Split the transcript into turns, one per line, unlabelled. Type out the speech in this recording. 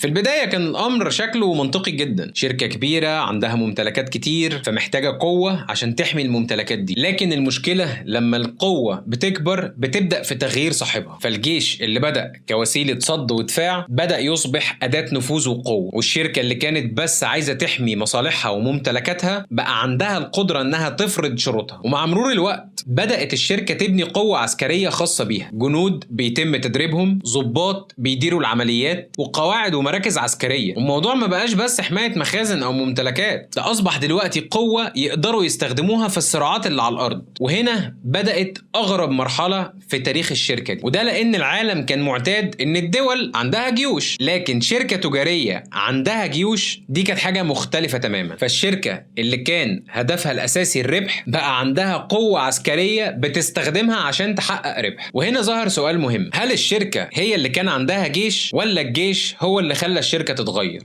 في البداية كان الأمر شكله منطقي جدا، شركة كبيرة عندها ممتلكات كتير فمحتاجة قوة عشان تحمي الممتلكات دي. لكن المشكلة لما القوة بتكبر بتبدأ في تغيير صاحبها، فالجيش اللي بدأ كوسيلة صد ودفاع بدأ يصبح أداة نفوذ وقوة، والشركة اللي كانت بس عايزة تحمي مصالحها وممتلكاتها بقى عندها القدرة إنها تفرض شروطها. ومع مرور الوقت بدأت الشركة تبني قوة عسكرية خاصة بيها، جنود بيتم تدريبهم، ضباط بيديروا العمليات، وقواعد ومراكز عسكرية. والموضوع ما بقاش بس حماية مخازن أو ممتلكات، ده أصبح دلوقتي قوة يقدروا يستخدموها في الصراعات اللي على الأرض. وهنا بدأت أغرب مرحلة في تاريخ الشركة دي، وده لأن العالم كان معتاد إن الدول عندها جيوش، لكن شركة تجارية عندها جيوش دي كانت حاجة مختلفة تماما. فالشركة اللي كان هدفها الأساسي الربح بقى عندها قوة عسكرية بتستخدمها عشان تحقق ربح. وهنا ظهر سؤال مهم: هل الشركة هي اللي كان عندها جيش، ولا الجيش هو اللي خلى الشركة تتغير؟